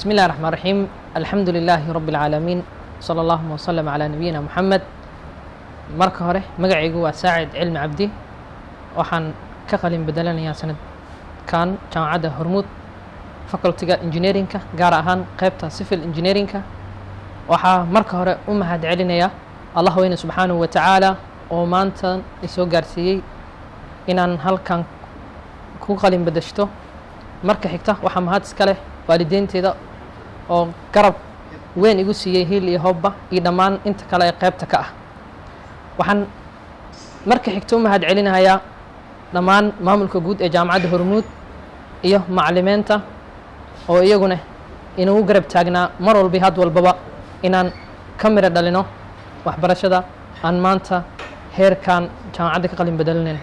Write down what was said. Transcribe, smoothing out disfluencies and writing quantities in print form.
Bismi illahi raxmaan raxiim, alxamdu lilaahi rabbi اlcaalamiin, sala allahuma wasalam calaa nabiyina Moxamed. Marka hore, magacaygu waa Saacid Cilmi Cabdi. Waxaan ka qalin bedelanayaa sanadkan Jaamacadda Hormuud, facultyga engineeringka, gaar ahaan qeybta civil engineeringka. Waxaa marka hore u mahad celinaya Allah weyne subxaanahu wa tacaala oo maanta isoo gaarsiiyey inaan halkan ku qalin bedeshto. Marka xigta, waxaa mahad iska leh waalideynteeda oo garab weyn igu siiyey, hiil iyo hoobba, iyo dhammaan inta kale ee qeybta ka ah. Waxaan marka xigta u mahad celinayaa dhammaan maamulka guud ee Jaamacadda Hormuud iyo macalimiinta oo iyaguna inagu garab taagnaa mar walba had walbaba inaan ka miro dhalino waxbarashada aan maanta heerkan jaamacadda ka qalin bedelinayno.